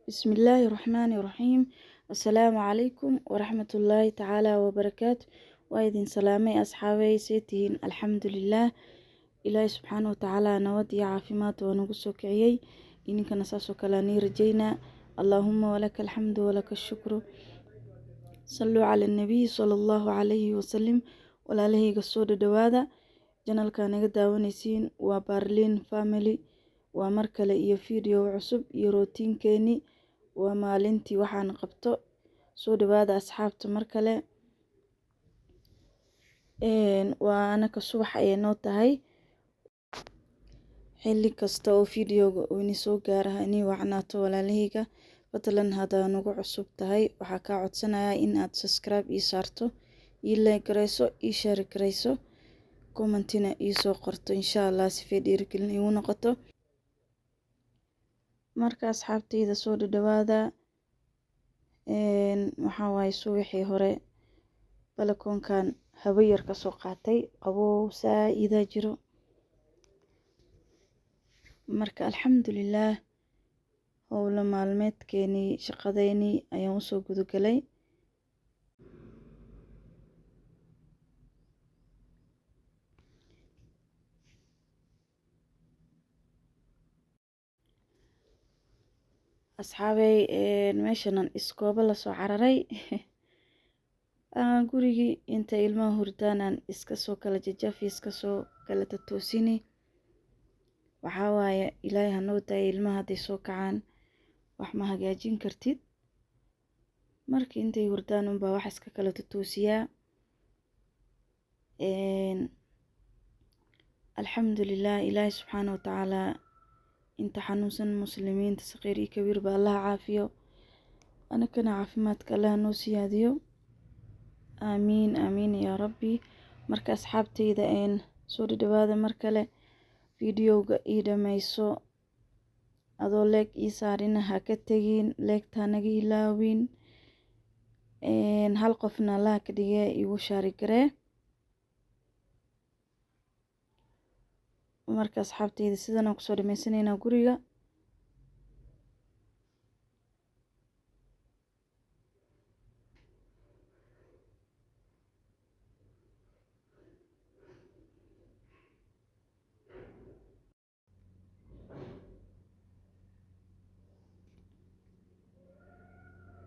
Bismillaahi Raxmaani Raxiim. Assalaamu calaykum waraxmatullaahi tacaala wabarakaatu. Waa idin salaamay asxaabey, see tihiin? Alxamdulilaah, Ilaahi subxaana watacaala nabad iyo caafimaad waa nagu soo kiciyey, idinkana saasoo kale anii rajeynaa. Allaahuma walaka alxamdu walaka ashukru. Salluu cala nabiy sala Allahu calayhi wasalim. Walaalahayga, soo dhadhawaada channelka naga daawanaysiin waa Barlin Family. Waa mar kale iyo video cusub iyo routinekeeni, waa maalintii waxaan qabto. Soo dhawaada asxaabta mar kale. Waa anaka subax ayay noo tahay. Xilli kasta oo videoga uu ini soo gaara, inii wacnaato. Walaalahayga, fadlan haddaa nagu cusub tahay, waxaa kaa codsanayaa in aad subscribe ii saarto, ii like garayso, ii share garayso, commentina ii soo qorto, insha Allah, sifay dhiirigelin igu noqoto. Marka asxaabtayda, soo dhadhawaada. Waxaa waaye subaxii hore balakoonkan hawo yar kasoo qaatay, qabow saa-idaa jiro. Marka alxamdulilaah, howlo maalmeedkeenii, shaqadeenii ayaan usoo gudagalay. Asxaabey, meeshanan iskooba lasoo cararay. Gurigii intay ilmaha hurdaan aan iska soo kala jajafi, iska soo kala tatoosini. Waxaa waaye, Ilaahay hanoo daaya, ilmaha hadday soo kacaan wax ma hagaajin kartid. Marka intay hurdaan unbaa wax iska kala tatoosiyaa. Alxamdulilah, Ilaahay subxaana watacaala inta xanuunsan muslimiinta saqiir iyo kabiir ba Allaha caafiyo, anakana caafimaadka Allaha noo siyaadiyo. Aamiin, aamiin yaa rabbi. Marka asxaabteyda, soo dhadhawaada mar kale. Videoga ii dhameyso adoo like ii saarina ha ka tegin, liketa naga ilaawin. Hal qofna Allaha ka dhigee igu share garee. Marka asxaabteyda, sidan aan kusoo dhameysanaynaa guriga.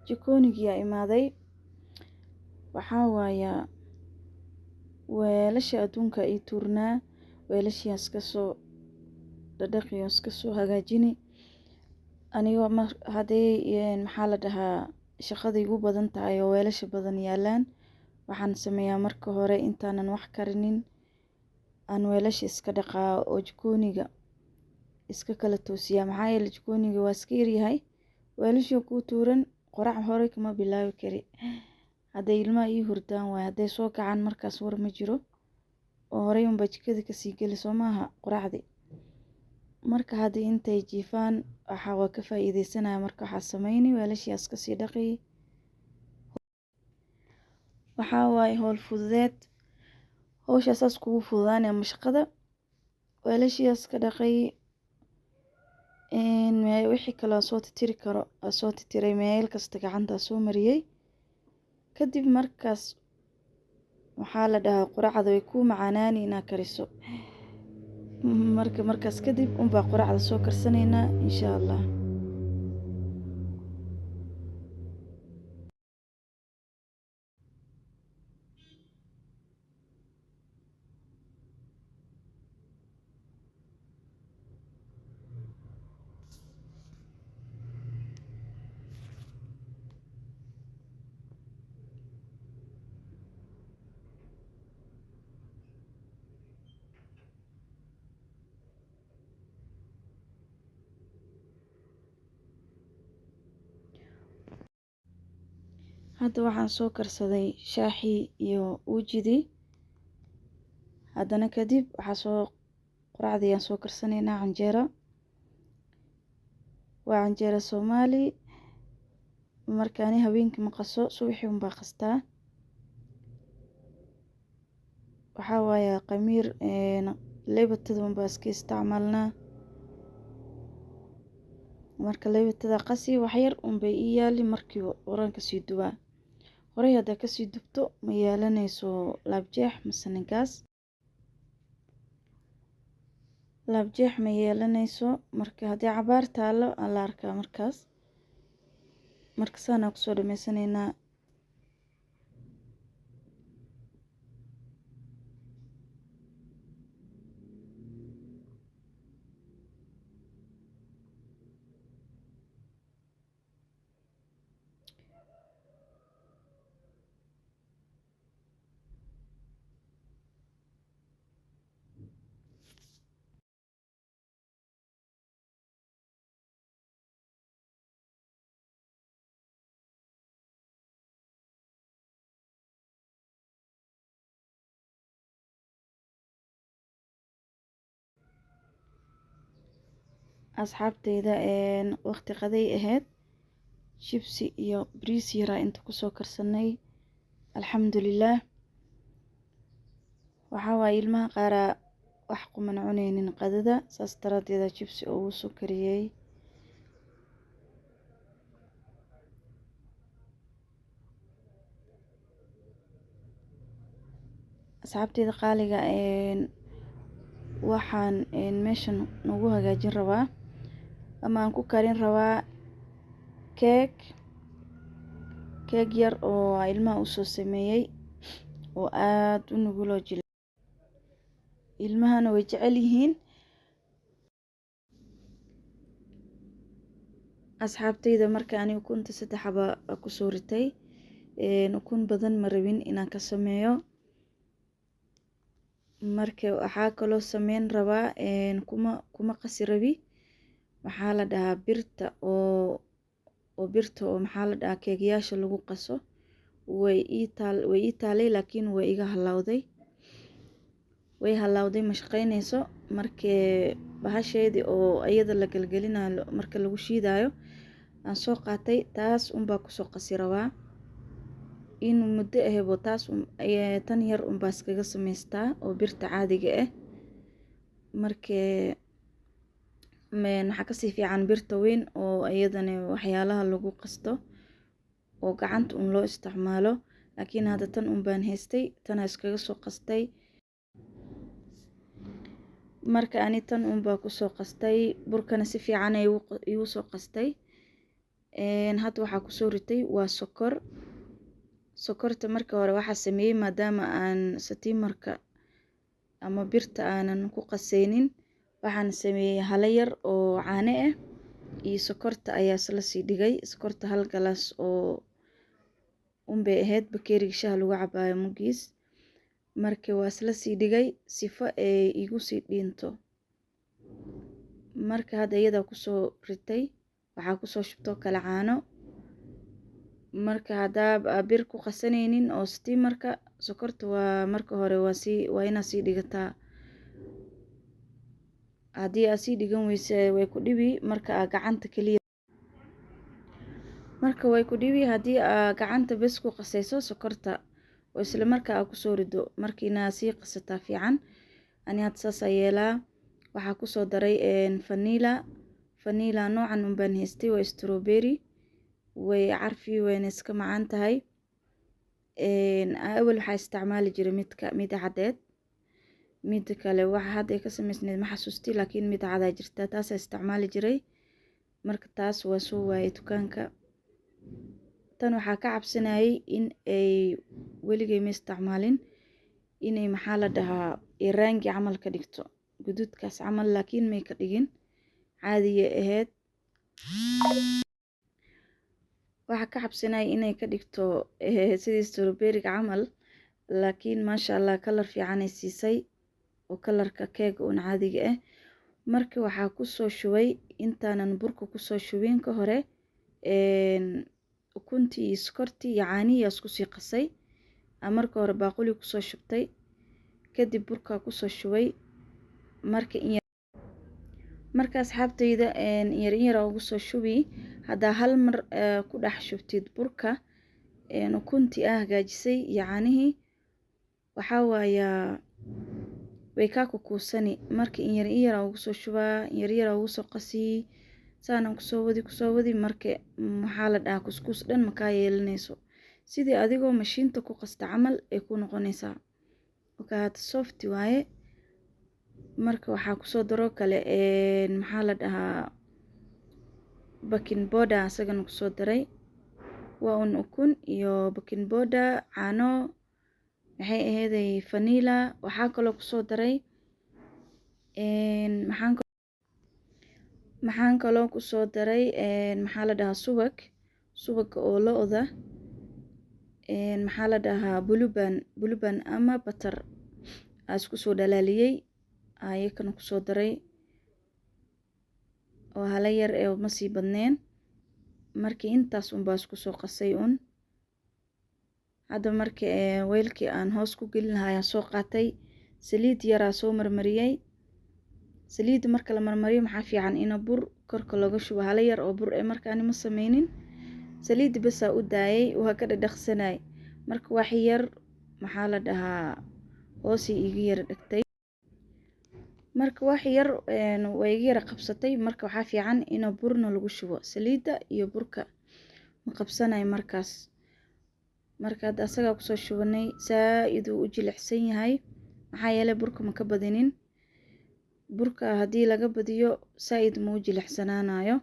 Jikoonigiyaa imaaday. Waxaa waaya weelasha adduunka ii tuurnaa, weelashiyaa iska soo dhadhaqiyo, iska soo hagaajini. Anigoo mar hadday, maxaa la dhahaa, shaqada igu badan tahay oo weelasha badan yaalaan, waxaan sameeyaa marka hore intaanan wax karinin aan weelasha iska dhaqaa oo jikooniga iska kala toosiyaa. Maxaa yeele, jikooniga waa iska yaryahay, weelashii kuu tuuran, qorax hore kama bilaabi kari. Hadday ilmaha ii hurdaan waay, hadday soo kacaan markaas war ma jiro oo horey unbaa jikada kasii geli, soo maaha qoraxdii. Marka haddii intay jiifaan waxaa waa ka faa'iideysanaya. Marka waxaa sameyni weelashiyaas kasii dhaqi. Waxaa waaye howl fududeed, howshaa saas kugu fududaanaya ama shaqada. Weelashiyaas ka dhaqay, wixii kale oo soo titiri karo aa soo titiray, meel kasta gacanta soo mariyey. Kadib markaas, waxaa la dhahaa, quraacda way kuu macaanaani inaa kariso. Marka markaas kadib unbaa quraacda soo karsanaynaa, insha Allah. Hadda waxaan soo karsaday shaaxii iyo uujidii. Haddana kadib waxaa soo quraacdii aan soo karsanaynaa, canjeero. Waa canjeero Soomaali. Marka ani habeenkii ma qaso, subaxii unbaa qastaa. Waxaa waaye qamiir lebatada unbaa iska isticmaalnaa. Marka leebatada qasi wax yar unbay ii yaali, markiiba horaan kasii dubaa. Horey haddaa kasii dubto ma yeelanayso laabjeex masane gaas, laabjeex ma yeelanayso. Marka haddii cabaar taalo aa la arkaa markaas. Marka saanaa kusoo dhameysanaynaa. Asxaabteyda, waqti qaday ahayd, jibsi iyo bariis yaraa inta kusoo karsanay, alxamdulilaah. Waxaa waaye ilmaha qaaraa wax quman cuneynin qadada, saas daraadeeda jibsi ugu soo kariyey. Asxaabteyda qaaliga, waxaan meeshan nagu hagaajin rabaa ama aan ku karin rabaa keeg, keeg yar oo ilmaha usoo sameeyey oo aad u nuguloo jil, ilmahana way jecel yihiin. Asxaabteyda, marka ani ukunta 3 xaba kusoo ritay, ukun badan ma rabin inaan ka sameeyo. Marka waxaa kaloo sameyn rabaa, kuma qasi rabi, maxaa la dhahaa, birta oo birta oo maxaa la dhahaa keegyaasha lagu qaso way ii taal, way ii taalay, laakiin way iga halawday, way halawday, ma shaqeynayso. Markee bahasheedii oo iyada la gelgelinayo marka lagu shiidayo aan soo qaatay, taas unbaa kusoo qasi rabaa. In muddo ahebo taas tan yar unbaa iskaga samaystaa oo birta caadiga ah. Markee waxaa kasii fiican birta weyn oo iyadana waxyaalaha lagu qasto oo gacanta un loo isticmaalo, laakiin hadda tan un baan haystay, tanaa iskaga soo qastay. Marka ani tan un baa kusoo qastay, burkana si fiican ay igu soo qastay. Hadda waxaa kusoo ritay waa sokor. Sokorta marka hore waxaa sameeyey, maadaama aan satiimarka ama birta aanan ku qaseynin, waxaan sameeyey hala yar oo caano ah iyo sokorta ayaa isla sii dhigay. Sokorta hal galaas oo unbay ahayd, bakeeriga shaha lagu cabaayo muggiis. Marka waa isla sii dhigay sifo ay igu sii dhinto. Marka hadda iyadaa kusoo ritay, waxaa kusoo shubtoo kale caano. Marka haddaa bir ku qasanaynin oo steamerka, sokorta waa marka hore waa inaad sii dhigataa. Haddii aad sii dhigan weyse way ku dhibi marka aa gacanta keliya, marka way ku dhibi haddii aa gacanta bes ku qasayso sokorta oo isla markaa aa kusoo rido. Marka inaa sii qasataa fiican, ani hadda saas aa yeelaa. Waxaa kusoo daray vanilla. Vanilla noocan un baan haystay, waa strawberry, way carfi wayna iska macaan tahay. Awal waxaa isticmaali jiray midka mida caddeed, mida kale waxa hadda ay ka samaysneyd ma xasuusti, laakiin mid cadaa jirta, taasaa isticmaali jiray. Marka taas waa soo waayay dukaanka. Tan waxaa ka cabsanayay in ay weligay ma isticmaalin, inay maxaa la dhahaa rangi camal ka dhigto, guduudkaas camal, laakiin may ka dhigin, caadigay ahayd. Waxaa ka cabsanayay inay ka dhigto sidii strawberry-ga camal, laakiin maasha Allah kalar fiican ay siisay oo kalarka keega un caadiga ah. Marka waxaa kusoo shubay, intaanan burka kusoo shubin ka hore, ukuntii iyo sokortii iyo caanihii aa isku sii qasay. Aa marka hore baaquli kusoo shubtay, kadib burkaa kusoo shubay. Marka marka asxaabteyda, in yar in yar aa ugu soo shubi. Haddaa hal mar ku dhex shubtid burka ukuntii aa hagaajisay iyo caanihii, waxaa waayaa way kaa kukuusani. Marka in yar in yar aa ugu soo shubaa, in yar yar aa ugu soo qasii. Saanaan kusoo wadi kusoo wadi, marka maxaa la dhahaa, kuskuus dhan makaa yeelanayso, sidii adigoo mashiinta ku qasta camal ay ku noqonaysaa. Marka hada soft waaye. Marka waxaa kusoo daro kale, maxaa la dhahaa, baking powder asagana kusoo daray. Waa un ukun iyo baking powder, caano, maxay aheeday, vanilla. Waxaa kaloo kusoo daray, maxaan kaloo kusoo daray, maxaa la dhahaa, subag, subaga oo lo-da, maxaa la dhahaa, Blue Band, Blue Band ama butter aa isku soo dhalaaliyey, ayakana kusoo daray oo hala yar ee ma sii badneen. Markii intaas unbaa isku soo qasay un. Hadda marka weelkii aan hoos ku gelin lahaa ayaan soo qaatay, saliid yaraa soo marmariyey. Saliidda marka la marmariyo, maxaa fiican ina bur korka looga shubo, hala yar oo bur eh. Marka ani ma sameynin, saliidda basaa u daayay, waa ka dhadhaqsanay. Marka wax yar, maxaa la dhahaa, hoosii iga yara dhigtay. Marka wax yar way iga yara qabsatay. Marka waxaa fiican ina burna lagu shubo, saliidda iyo burka ma qabsanayo markaas. Marka hadda asagaa kusoo shubanay, saa-id uu u jilicsan yahay, maxaa yeelay burka ma ka badinin. Burka haddii laga badiyo, saa-id ma u jilicsanaanayo.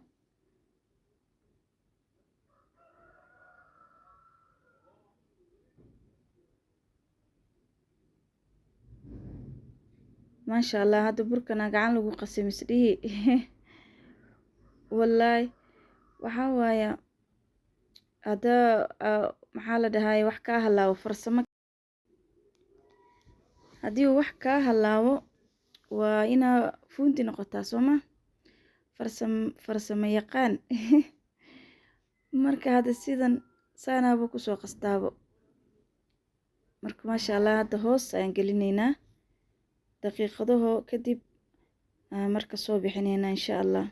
Maasha Allah, hadda burkana gacan lagu qasay misdhihi. Wallaahi waxaa waaya, hadda maxaa la dhahay, wax kaa halaabo farsamo, haddii uu wax kaa halaabo waa inaa fuunti noqotaa, sooma farsamo yaqaan. Marka hadda sidan saanaaba kusoo qastaabo. Marka maasha Allah, hadda hoos ayaan gelinaynaa, daqiiqadaho kadib marka soo bixinaynaa insha Allah.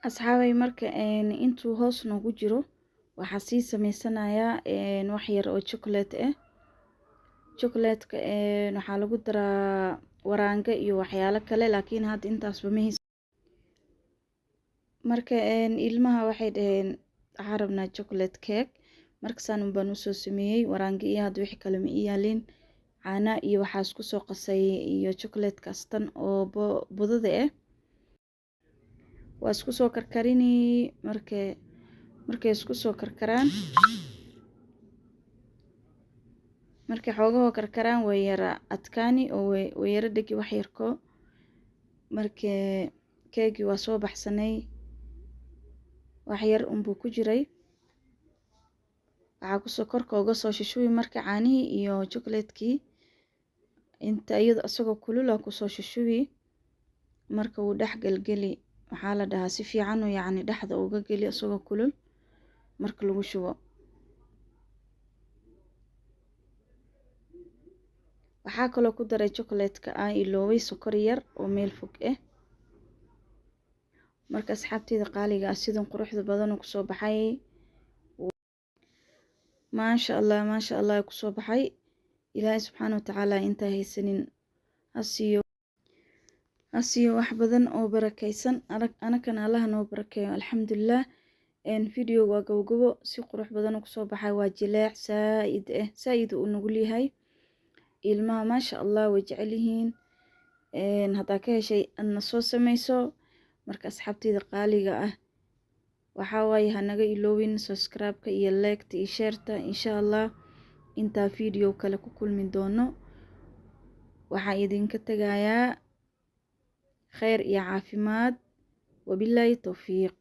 Asxaabay, marka intuu hoos noogu jiro, waxaa sii sameysanayaa wax yar oo chocolate ah. Chocolate-ka waxaa lagu daraa waraanga iyo waxyaalo kale, laakiin hadda intaasba ma haysan. Marka ilmaha waxay dhaheen waxaan rabnaa chocolate cake. Marka saan baan usoo sameeyey waraanga iyo hadda wixii kale ma ii yaalin. Caana iyo waxaa isku soo qasay iyo chocolate-kaas tan oo budada ah, waa isku soo karkarini. Markay isku soo karkaraan, markay xoogahoo karkaraan, way yara adkaani oo way yara dhegi wax yarko. Marka keegii waa soo baxsanay, wax yar unbuu ku jiray. Waxaa kusoo korka uga soo shushubi marka caanihii iyo chocolate-kii inta iyado isagoo kulul aa kusoo shushubi. Marka wuu dhex gelgeli, waxaa la dhahaa si fiican uu yacni dhexda uga geli isagoo kulul marka lagu shubo. Waxaa kaloo ku daray chocolate-ka aan iloobay, sokor yar oo meel fog ah. Marka asxaabteyda qaaliga ah, sidan quruxda badan uu kusoo baxay, maasha Allah, maasha Allah kusoo baxay. Ilaahay subxaana watacaala intaa haysanin ha siiyo, ha siiyo wax badan oo barakeysan. Anakana Allaha noo barakeeyo. Alxamdulilah, video waa gabogabo, si qurux badan uu kusoo baxay. Waa jileec saa-id ah, saa-id uu nugul yahay. Ilmaha maasha Allah way jecel yihiin. Haddaa ka heshay, adna soo sameyso. Marka asxaabteyda qaaliga ah, waxaa waaye hanaga iloowin subscribe-ka iyo like-ta iyo share-ta insha Allah. Intaa video kale ku kulmi doono, waxaa idinka tegayaa kheyr iyo caafimaad. Wabilaahi towfiiq.